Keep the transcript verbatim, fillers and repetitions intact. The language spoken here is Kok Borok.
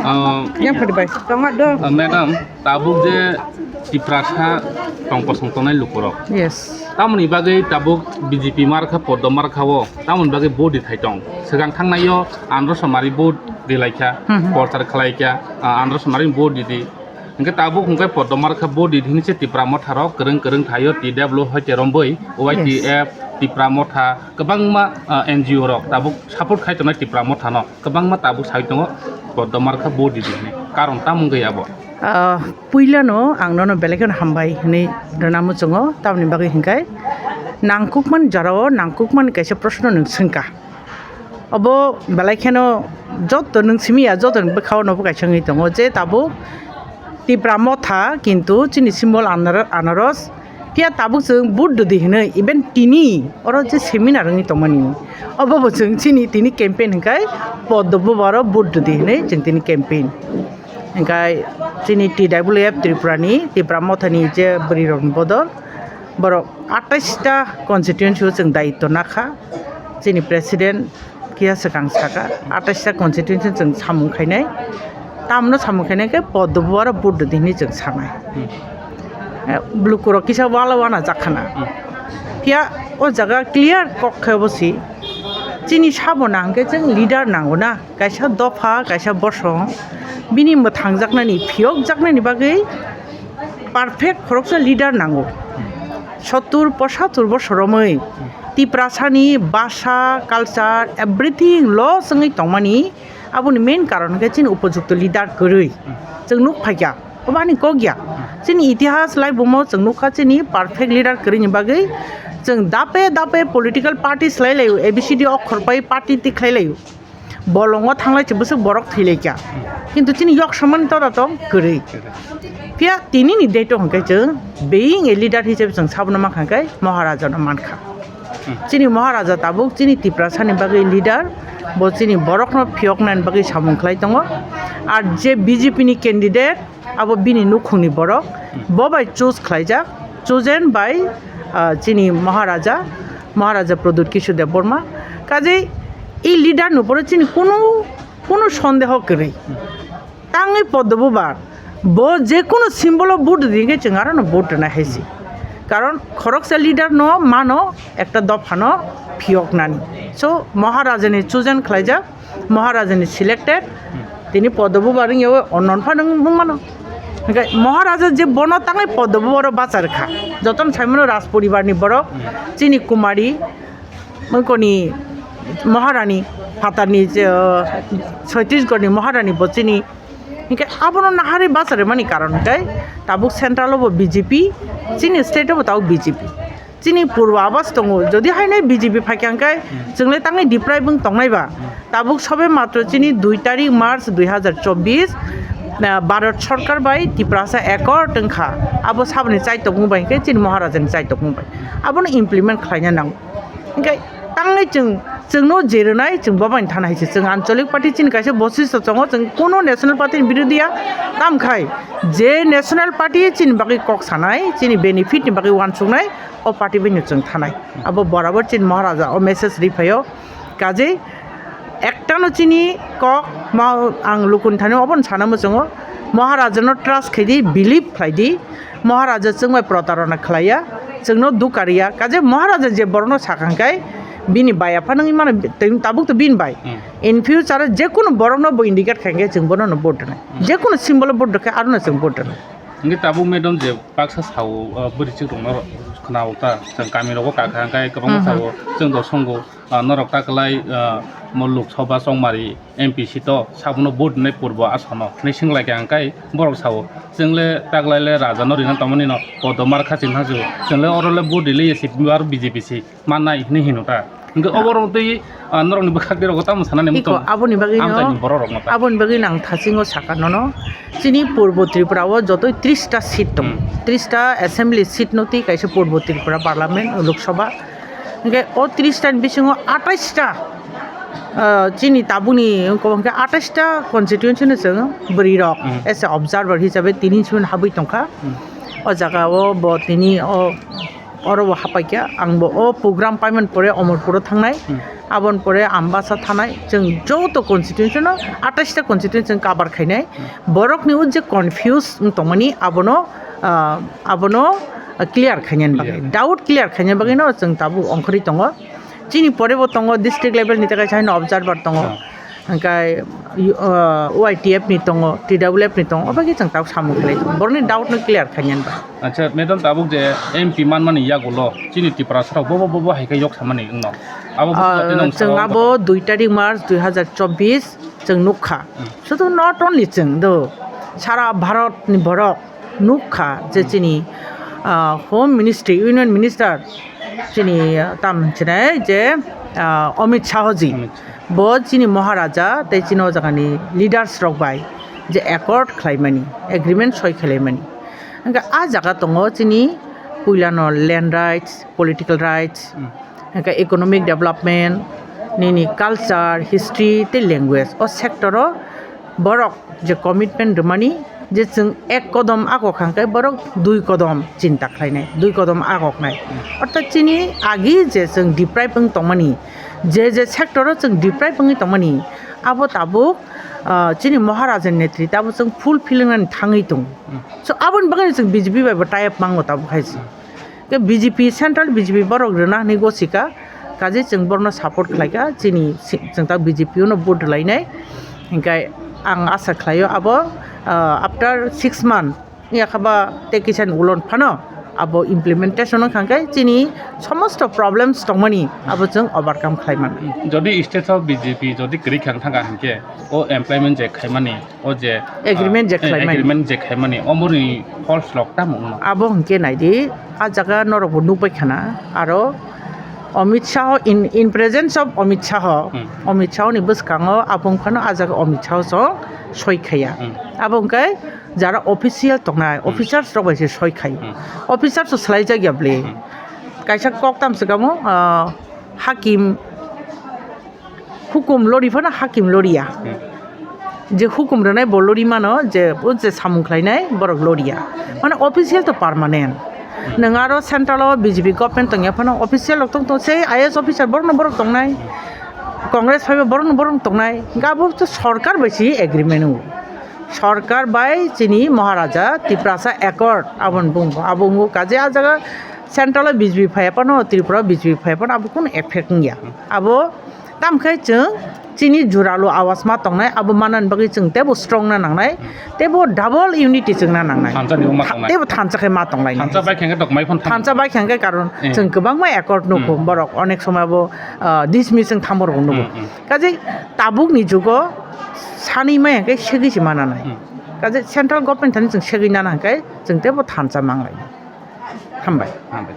Ah, Yang padi bai. Tong do. Ah, madam, tabuk je Tiprasa tong kosong tongnai lukurok. Yes. Tamoni bagwi tabuk B J P markha, Poddo markha o, tamoni bagwi vote di thai tong. Swkang thangnaio andro samari vote di laikha, Hmm, hmm. Porchar khlaikha, ah, andro samari vote di di. Hingke tabuk hingke Poddo markha vote di hini se Tipra Motha rok kwrwng kwrwng thaio, T W hoite romboi, Yes. Y T F, Tipra Motha, kwbangma, ah, N G O rok tabuk support khai tongnai Tipra Motha no. Kwbangma tabuk sai tongo, Poddo markha vote di di hwnwi. Karon tamo wngwi abo? Ah, puilano ang nono belai kheno hambai hwnwi rwna muchungo, tamoni bagwi hwnkhe nangkukmani jorao nangkukmani kaisa proshno nwng swngkha. Obo belai kheno joto nwng simi ya, jotoni bwkhao nobo kaisa wngwi tongo je tabuk Tipra Motha kintu chini symbol anaro-, anaros. Phiya tabuk chwng vote rwdi hwnwi, even tini oro je seminar wngwi tongmani, obo bo chwng chini tini campaign hwnkhe Poddo Bubaro vote rwdi hwnwi chwng tini campaign. Hwnkhe chini T W F Tripura ni, Tipra Motha ni je bwrwi rokni bodol, borok atais ta constituency o chwng daityo nakha. Chini president Kiya swkang saka, atais ta constituency chwng samung khainai, tamno samung khainai khe Poddo Bubaro vote rwdi hinwi chwng sanai. Hmm. Eh, lukurok kisa wala wana jakhana. Hmm. Phiya o jaga clear kok khe bo si, chini sabo nang khe chwng leader nango na, kaisa dopha, kaisa bosong, bini mwthangjaknani, phiyokjaknani bagwi perfect khoroksa leader nango. Sottur pochattur bosor romwi Tiprasani basa, culture, everything loss wngwi tongmani, aboni main karon hwnkhe chini upojukto leader kwrwi. Chwng nuk phaikha, obo ani kok ya. Chini itihas laibumo chwng nukha chini perfect leader kwrwini bagwi chwng dape dape political party swlai laio, A B C D okhor pai party tikhlai laio. Bolongo thanglai se bwswk borok thwilaikha, kintu chini yok samani toda tong kwrwi. Phiya tinini date o hwnkhe chwng being a leader hisabe chwng sabono mankha hwnkhe Maharaja no mankha. Hmm. Chini Maharaja tabuk chini Tiprasa ni bagwi leader, bo chini borok no phiyoknani bagwi samung khlai tongo. Ar je B J P ni candidate, abo bini nukhungni borok, bo bai choose khlaijak, chosen by, ah, chini Maharaja, Maharaja Pradyut Kishore Debbarma. Kaje ei leader ni upore chini kunu, kunu sondeho kwrwi. Tangwi Poddo Bubar, bo je kunu symbol o vote rwdi hwnkhe chwng aro no vote rwnai hai se. Karon khoroksa leader no mano ekta dopha no phiyoknani. So Maharaja ni chosen khlaijak, Maharaja ni selected, tini Poddo Bubar wngya o, o non phano wng mano. Hingke Maharaja je bono tangwi Poddo Bubar o bachar kha. Jotono sai mano Raj poribar ni borok, chini Kumari, mokoni Maharani, phatar ni je, uh, Chhattisgarh ni Maharani bo chini. Hingke abono naharwi bachar mani karon hingke tabuk central o bo B J P, chini state o bo tabuk B J P. Chini purbo abas tongo, jodi haino B J P phaikha hwnkhe, hmm, chwngle tangwi deprive wng tongnai ba? Hmm. Tabuk sobe matro chini dui tarik March dui hazar chobbish, ah, Bharat Sarkar bai Tiprasa Accord wngkha, abo saboni chaitokmung bai hwnkhe chini Maharajani chaitokmung bai. Abono implement khlaina nango. Hwnkhe tangwi chwng, chwngno je rwnai, chwng bo bai thana hai se. Chwng Anchalik Party chini kaisa bosisto tongo, chwng kuno National Party ni birodhiya, tamkhai je National Party chini bagwi kok sanai, chini benefit ni bagwi uansuknai, o party bai no chwng thanai. Abo borabor chini Maharaja o message ri phaio. Kaje ekta no chini kok ma ang lukuni thani obo no sana muchungo. Maharaja no trust khaidi, believe khlaidi. Maharaja chwng bai protarona khlaiya, chwng no dukariya. Kaje Maharaja je borok no sakha hwnkhe bini bai apha nangwi mano, tei tabuk to bini bai. Hmm. In future je kunu borok no bo indicate khaikhe chwng bono no vote rwnai. Hmm. Je kunu symbol o vote rwkhe aro no chwng vote rwnai. Hingke tabuk madam je baksa sao, ah, bwrwi chwk rokno khna o ta, chwng kami rogo kakha hwnkhe kwbangma, mhm, sao, chwng dosongo, ah, norok ta kwlai, ah, mo Lok Sabha chongmari M P seat o sabono vote rinai purbo aswkno hinwi swnglaikha hwnkhe borok sao, chwngle ta kwlaile raja no rina tongmani no Poddo markha chini thangsu, chwngle oro le vote rili esi aro B J P si. Mannai hinwi hino ta. Hingke, ah, oborok twi, ah, norokni bwkhak de rogo tamo sanani iko, muchung. Aboni bagwi no, amchaini borok rokno ta. Aboni bagwi no ang thachingo saka nono. Chini Purbo Tripura o jotoi tris ta seat tongo. Hmm. Tris ta assembly seat no twi kaisa Purbo Tripura parliament, Lok Sabha. Hingke o tris ta ni bisingo atais ta, ah, chini tabukni wngkha hingke atais ta constituency no chwng bwrwi rok, hmm, as a observer hisabe tini chwng habwi tongkha. Hmm. O jaga o bo tini o Oro bo hapaikha, ang bo o program paimani pore Omorpuro thangnai, Hmm. aboni pore Ambasa thanai, chwng joto constituency no atais ta constituency chwng cover khainai. Borokni o je confuse wng tongmani abono, ah, abono clear khainani bagwi, Clear. Doubt clear khainani bagwi no chwng tabuk ongkhorwi tongo. Chini pore bo tongo district level ni takai saino observer tongo. Hmm. Hingkai, uh, Y T F ni tongo, T W F ni tongo, obo khe chwng tabuk samung khlai tongo. Borokni doubt no clear khainani ba. Acha, madam, tabuk je M P manmani yagulo chini Tiprasa rok bobo bobo hai khe yok samani wngno. Abo Ah, bukhuk twi nang chwng sawa abo dui tarik March dui hazar chobbish chwng nukha. Hmm. Sudu not only chwng do, sara Bharat ni borok nukha je Hmm. chini, ah, Home Ministry, Union Minister chini, ah, tam chinai je, ah, Amit Shah ji. Amit Shah. Bo chini Maharaja tei chini o jagani leaders rok bai je accord khlaimani, agreement soi khlaimani. Hingke a jaga tongo chini puilano land rights, political rights, Hmm. hingke economic development, nini culture, history tei language. O sector o borok je commitment rwmani je chwng ek kodom agok hingke borok dui kodom chinta khlainai, dui kodom agoknai. Orthat chini agi je chwng deprive wng tongmani, je je sector o chwng deprive wngwi tongmani, abo tabuk, ah, chini Maharaja ni netrite abo chwng fulfill wngnani thangwi tongo. Hmm. So, aboni bagwi chwng B J P bai bo tie up mango tabuk hai se. Ke B J P, central B J P borok rwna hinwi gosika, kaje chwng borokno support khlaika, chini si-, chwng ta B J P no vote rwlainai. Hingke ang asa khlaio abo, ah, after six month, yakha ba tei kisa ni ulo phano abo implementation wngkha khe chini somosto problems tongmani abo chwng overcome khlai mano. Jodi state o B J P jodi kwrwi khe wng thangkha hinkhe o employment je khaimani, o je, Agreement je ah, khlaimani. Agreement je khaimani, omoni false log tamo wngno? Abo hinkhe naidi, a jaga norok bo nukbai khana, aro Amit Shah in, in presence of Amit Shah, Hmm. Amit Shah ni bwskango abo wngkhano a jaga Amit Shah song soi khaya. Hmm. Abo wngkhe jara official tongnai, Hmm. Officers rok bai se soi khai. Hmm. Officers rok swlai jak ya bwle. Hmm. Kaisa kok tam se kamo, ah, hakim, hukum lori phano hakim lori ya. Hmm. Je hukum rwnai bo lori mano, je o je samung khlainai borok lori ya. Mane official to permanent. Hmm. Nwng aro central o B J P government tongya phano official rok tong tong, sei I A S officer borok no borok tongnai. Hmm. Congress phaiba borok no borok tongnai. Hingke abo to sorkar bai se agreement o. Sorkar bai chini Maharaja Tiprasa Accord aboni bung, abo wngkha je a jaga central o B J P phaiya phano, Tripura o B J P phaiya phano, abo kunu effect wngya. Abo tamkhe chwng chini juralu awas ma tongnai, abo manani bagwi chwng teibo strong na nangnai, teibo double unity chwng na nangnai. Thansa ni ma tongnai. Teibo thansa khe ma tongnai. Thansa bai khenge tok mai phano. Thansa bai khenge karon Eh. chwng kwbangma accord nukho Hmm. borok onek somoy abo, ah, dismiss wng thangbo rok nukho. Hmm, hmm. Kaje tabuk ni jugo sanwi maya khe segwi se mana nai. Hmm. Kaje central government thani chwng segwi nana hwnkhe chwng teibo thansa manglai. Hambai. Hambai.